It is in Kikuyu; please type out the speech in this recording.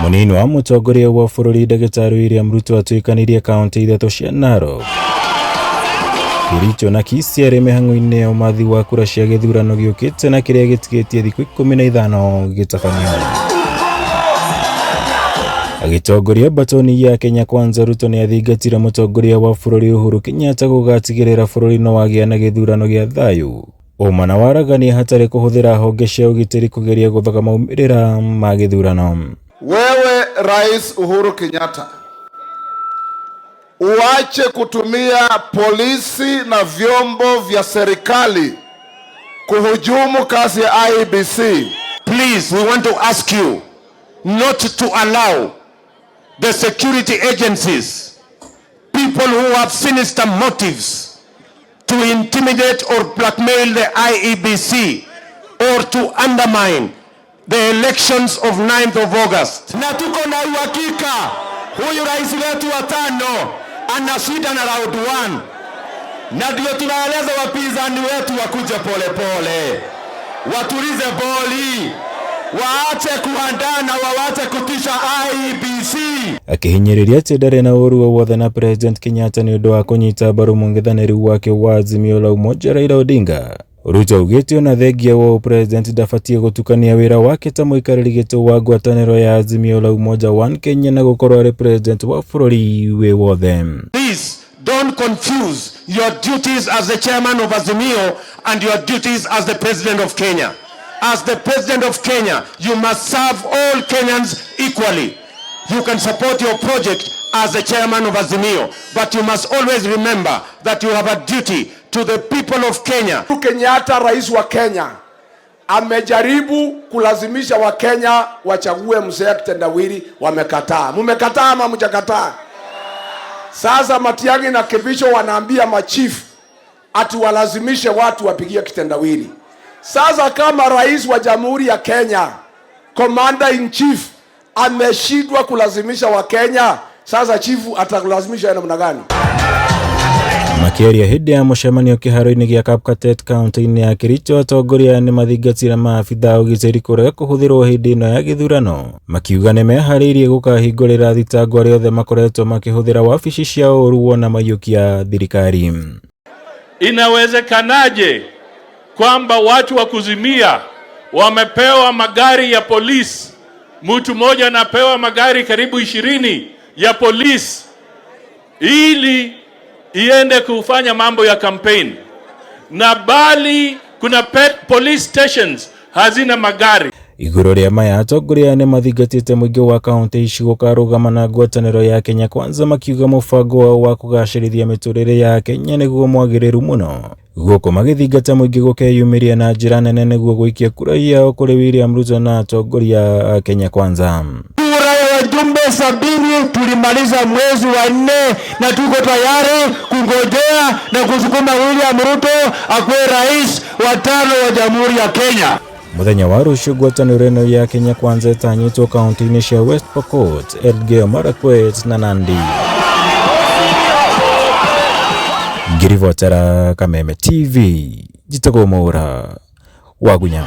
Mũnini wa mũtongoria wa bũrũri ndagĩtarĩ William Ruto atuĩkanĩirie kaunti ithatũ cia Narok, Kericho na Kisii arĩ mĩhang'o-inĩ ya ũmathi wa kura cia gĩthurano gĩũkĩte na kĩrĩa gĩtigĩtie thikũ 15 gĩtabanio. Agĩtongoria mbatoni ya Kenya Kwanza, Ruto nĩ athingatire mũtongoria wa bũrũri Uhuru Kenyatta gũgatigĩrĩra bũrũri nĩ wagĩa na gĩthurano gĩa thayũ, ũma na waragania hatarĩ kũhũthĩra honge cia ũgitĩri kũgeria gũthoga maumĩrĩra ma gĩthurano. Wewe Rais Uhuru Kenyatta, uache kutumia polisi na vyombo vya serikali kuhujumu kazi ya IEBC. Please, we want to ask you not to allow the security agencies, people who have sinister motives, to intimidate or blackmail the IEBC or to undermine the elections of 9th of August. Na tuko na uhakika huyu rais wetu wa tano ana shida na round one, na ndio tunaeleza wapinzani wetu wakuje polepole, watulize boli, waache kuandana, wawache kutisha IEBC. Akĩhinyĩrĩria atĩ ndarĩ na ũru o wothe na President Kenyatta nĩ ũndũ wa kũnyita mbaru mũng'ethanĩri wake wa Azimio la Umoja Raila Odinga. Ruto augĩte ona thengia wa ũpresident ndabatiĩ gũtukania wĩra wake ta mũikarĩri gĩtĩ wa ngwatanĩro ya Azimio la Umoja One Kenya na gũkorwo arĩ president wa bũrũri wĩ wothe. Please don't confuse your duties as the chairman of Azimio and your duties as the president of Kenya. As the president of Kenya, you must serve all Kenyans equally. You can support your project as the chairman of Azimio, but you must always remember that you have a duty to the people of Kenya. Uhuru Kenyatta, rais wa Kenya, amejaribu kulazimisha Wakenya wachague mzee kitendawili, wamekataa. Mumekataa ama mjakataa? Sasa Matiang'i na Kibicho wanaambia machifu ati walazimishe watu wapigie kitendawili. Sasa kama rais wa Jamhuri ya Kenya, commander in chief, ameshindwa kulazimisha Wakenya, sasa chifu atalazimisha namna gani? Makĩaria hĩndĩ ya mũcemanio kĩharo-inĩ gĩa Kapkatet kaunti-inĩ ya Kericho, atongoria nĩ mathingatire maabithaa a ũgitĩri kũrega kũhũthĩrwo hĩndĩ ĩno ya gĩthurano, makiuga nĩ meharĩirie gũkahingũrĩra thitango arĩa othe makoretwo makĩhũthĩra wabici ciao ũru wona maiyũkia thirikari. Inawezekanaje kwamba watu wa kuzimia wamepewa magari ya polisi? Mtu mmoja anapewa magari karibu 20 ya polisi ili iende kufanya mambo ya campaign, na bali kuna police stations hazina magari. Igũrũ rĩa maya, atongoria nĩ mathingatĩte mũingĩ wa kaunti ici gũkarũgama na ngwatanĩro ya Kenya Kwanza, makiuga mũbango wao wa kũgacĩrithia mĩtũrĩre ya Kenya nĩguo mwagĩrĩru mũno, gũkũ magĩthingata mũingĩ gũkeyumĩria na njĩra nene nĩguo gũikia kura yao kũrĩ William Ruto na atongoria a Kenya Kwanza. Kura ya wajumbe 70 tulimaliza mwezi wa 4 na tuko tayari kungojea na kusukuma William Ruto akuwe rais wa 5 wa Jamhuri ya Kenya. Mũthenya wa rũciũ ngwatanĩro ĩno ya Kenya Kwanza ĩtanyĩtwo kaunti-inĩ cia West Pokot, Elgeyo Marakwet na Nandi. Ngiribotera Kameme TV, njĩtagwo Mwaũra wa Gunya.